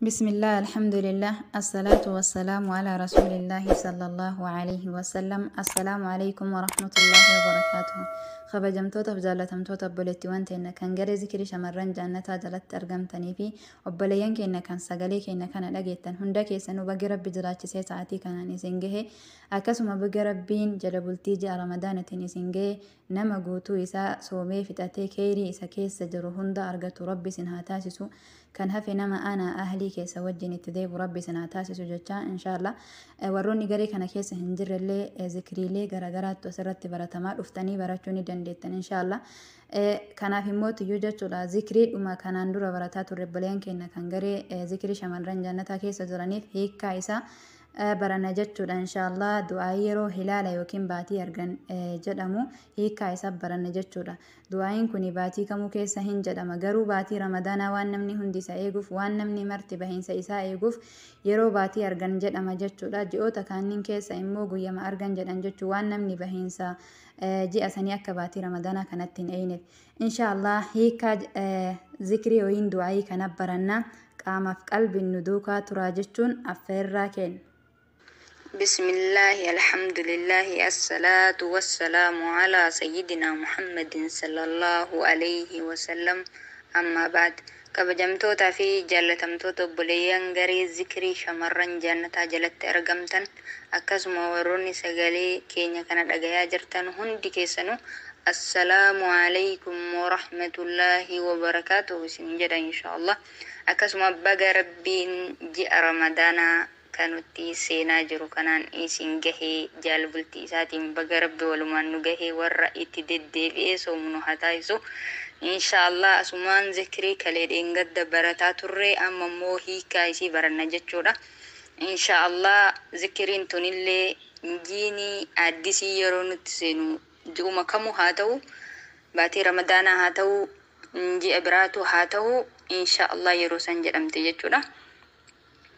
Bismillah, alhamdulillah, assalatu wassalamu ala rasulillahi sallallahu alayhi wasallam. Assalaamu alaykum wa rahmatullahi wa barakaatuhu. Kabajamtootaaf jaallatamtoota obboleettiiwwan teenya kan garee zikrii shamarran jannataa jalatti argamtanii fi obboleeyyan keenya kan sagalee keenya kana dhageettan hunda keessanuu, baga Rabbi jiraachisee sa'aatii kanaan isin gahe. Akkasuma baga Rabbiin jala bultii ji'a Ramadaanatiin isin gahe. Nama guutuu isaa soomee fixatee keerii isa keessa jiru hunda argatu Rabbi isin haa taasisu. Kan hafe nama ana ahlii keessa wajjin itti deebu Rabbi isin haa taasisu jecha. Inshaallah, warroonni garee kana keessa hin jirrellee zikriilee garagaraattu asirratti baratamaa, dhuftanii barachuu ni dandeettan inshaallah. Kanaaf immoo tiyyuu jechuudha, zikriidhuma kanaan dura barataa turre obboleeyyan keenya kan garee zikrii shamarran jannataa keessa jiraniif hiikkaa isaa barana jechuudha inshaallah. Du'aa yeroo hilaala yookiin baatii argan jedhamu hiikkaa isaa baranna jechuudha. Du'aayin kun baatii kamuu keessa hin jedhama, garuu baatii Ramadaanaa waan namni hundi isa eeguuf, waan namni marti bahiinsa isaa eeguuf, yeroo baatii argan jedhama jechuudha. Ji'oota kaannin keessa immoo guyyama argan jedhan jechuu, waan namni bahiinsa ji'a sanii akka baatii Ramadaanaa kanatti hin eeyneef. Inshaallah, hiikkaa zikrii yookiin du'aayii kana baranna. Qaamaaf qalbiin nu duukaa turaa jechuun affeerraa kenna. بسم الله، الحمد لله، الصلاة والسلام على سيدنا محمد صلى الله عليه وسلم، أما بعد. Kabajamtootaa fi jaallatamtoota obboleeyyan garee zikrii shamarran jannataa jalatti argamtan, akkasuma warroonni sagalee keenya kana dhagayaa jirtan hundi keessanuu, assalaamu alaykum warahmatullaahi wabarakaatuhu isin jedha inshaallah. Akkasuma baga Rabbiin ji'a Ramadaanaa kanutti seenaa jiru kanaan isin gahee, jaalbultii isaatiin baga Rabbi walumaan nu gahee, warra itti deddeebi'ee soomu nu haa taasisu inshaallah. Asumaan zikrii kalee dheengadda barataa turre amma immoo hiikaa isii baranna jechuudha inshaallah. Zikriin tunillee jiinii addisii yeroo nutti seenu, ji'uma kamuu haa ta'u, baatii Ramadaanaa haa ta'u, ji'a biraatu haa ta'u, inshaallah yeroo san jedhamte jechuudha.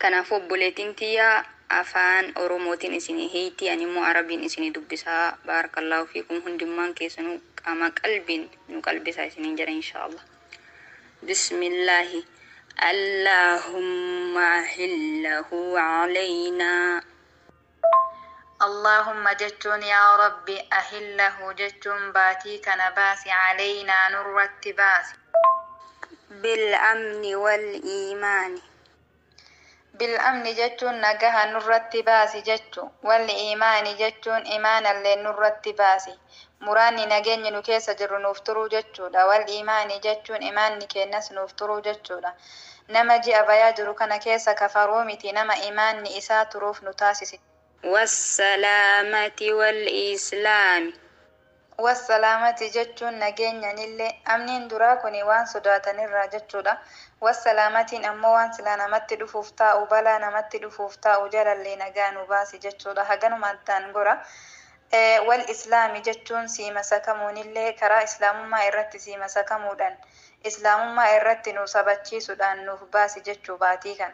Kanaafuu obboleettiin tiyya afaan Oromootiin isinii hiitii, ani immoo Arabiin isinii dubbisaa. Baarakallaahu fiikum, hundummaan keessanuu qaama qalbiin nu qalbisaa isiniin jedha inshaallah. Bismillaahi. Allahumma ahillahu alaynaa. Allahumma jechuun yaa Rabbi, ahillahu jechuun baatii kana baasi, calaynaa nurratti baasi. Bil'amni wal iimaani. Bil'amni jechuun nagaha nurratti baasi jechu, wal iimaani jechuun imaanallee nurratti baasi. Muraanni nageenyi nu keessa jiru nuuf turuu jechuudha. Wal iimaani jechuun imaanni keenyas nuuf turuu jechuudha. Nama ji'a bayaa jiru kana keessa kafaruu miti, nama imaanni isaa turuuf nu taasisi. Wassalaamati wal islaami. Wassalaamati jechuun nageenyanillee. Amniin duraa kuni waan sodaatanirraa jechuudha. Wassalaamatiin ammoo waan silaa namatti dhufuuf taa'u, balaa namatti dhufuuf taa'u jalallee nagaa nu baasi jechuudha. Haganuma addaan gora. Wal islaami jechuun siima sakamuunillee, karaa islaamummaa irratti siima sakamuudhaan, islaamummaa irratti nu sabachiisuudhaan nuuf baasi jechuu baatii kana.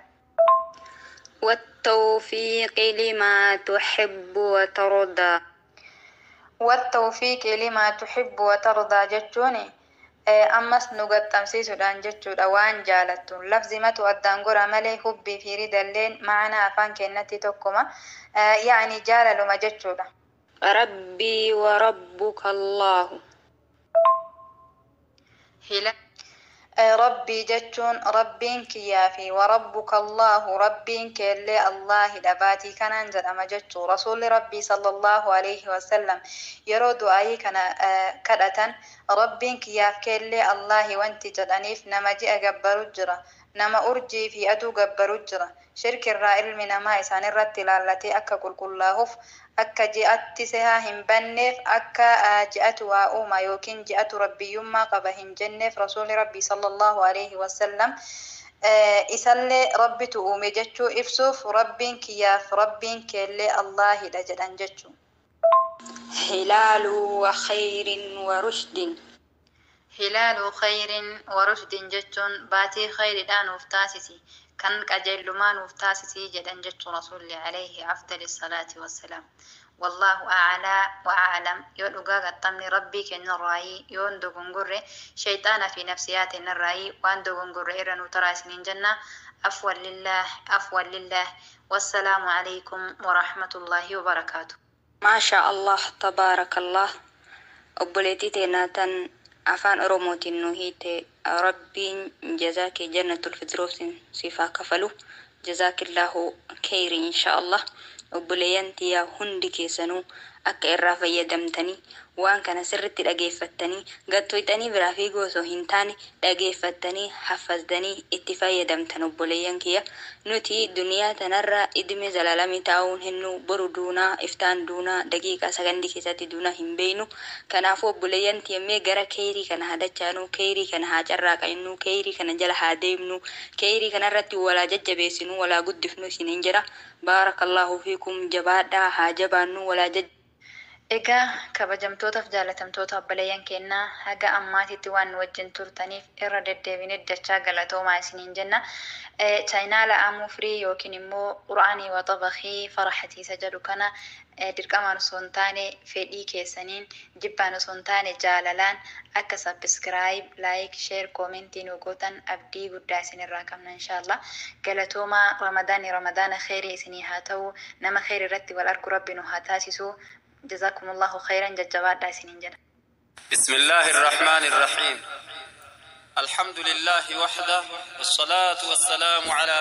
والتوفيق لما تحب وترضى. والتوفيق لما تحب وترضى jechuun ammas nu gaxxamsiisuudhaan jechuudha, waan jaalattu. Lafzimatu addaan gora malee hubbii fi ridalleen ma'anaa afaan keenyatti tokkuma, yaa'ni jaalaluma jechuudha. ربي وربك الله. Hila Rabbii jechuun Rabbiin kiyyaa fi warabbuka Allahu, Rabbiin keellee Allaahidha, baatii kanaan jedhama jechuu. Rasuulli Rabbii sallallahu alaihi wasallam yeroo du'aayii kana kadhatan Rabbiin kiyyaaf keellee Allaahi wanti jedhaniif, nama ji'a gabbaru jira, nama urjii fi aduu gabbaru jira. Shirkirraa ilmi namaa isaanirratti ilaallatee akka qulqullaa'uuf, akka ji'atti sehaa hin banneef, akka ji'atu waa uuma yookiin ji'atu rabbiyyummaa qaba hin jenneef, Rasuulli Rabbii sallallahu alaihi wasallam isallee Rabbitu uume jechuu ibsuuf Rabbiin kiyyaaf Rabbiin keellee Allaahidha jedhan jechuu. هلال وخير ورشد. Hilaalu khayrin wa rushdin jechuun baatii khayridhaa nuuf taasisi, kan qajeellumaa nuuf taasisi jedhan jechuu Rasuulli alayhi afdali salaati wassalaam. Wallaahu a'laa wa a'lam. Yoo dhugaa qaxxamne Rabbii keenyarraayii, yoon dogongorre shayxaana fi nafsiyaa teenyarraayii, waan dogongorre irra nu taraa isiniin jenna. Afwan lillaah, afwan lillaah. Wassalaamu alaykum warahmatullaahi wabarakaatu. Maashaa Allah, tabaarakallah. Obboleettii teenaa tan afaan Oromootiin nu hiite, Rabbiin jazaa kee jannatul firdoosin siif haa kafalu. Jazaakillaahu kheyri, insha Allah. Obboleeyyan tiyyaa hundi keessanuu akka irraa fayyadamtanii, waan kana sirritti dhageeffattanii, gattoyxanii biraa fiiguu osoo hin taane, dhageeffattanii haffazdanii itti fayyadamtan. Obboleeyyan kiyya, nuti duniyaa tanarra idime zalaalamii taa'uun hennu. Boru duunaa, iftaan duunaa, daqiiqaa sakandii keessatti duunaa hin beeynu. Kanaafuu obboleeyyan tiyammee gara kheyrii kana haa dachaanuu, kheyrii kana haa carraaqannu, kheyrii kana jala haa deemnu, kheyrii kanarratti walaa jajjabeessinu, walaa guddifnu isiniin jedha. Baarakallaahu fiikum. Jabaadhaa, haa jabaannu, walaa jajja. Egaa kabajamtootaaf jaalatamtoota obboleeyyan keenyaa, haga ammaatitti waan nu wajjin turtaniif irra deddeebinee dachaa galatoomaa isiniin jenna. Chaayinaala Amuu Firii yookiin immoo Qura'aanii wa Xabakii Farahatiisa jedhu kana dirqamaan osoo hin taane fedhii keessaniin, jibbaan osoo hin taane jaalalaan akka subscribe, like, share, comment nu gootan abdii guddaa isinirraa qabna, inshaallah. Galatoomaa. Ramadaani ramadaana kheyrii isinii haa ta'u. Nama kheyrii irratti wal argu Rabbi nu haa taasisu. جزاكم الله خيرا. Jajjabaadhaa isiniin jedha. بسم الله الرحمن الرحيم. الحمد لله وحده، والصلاة والسلام على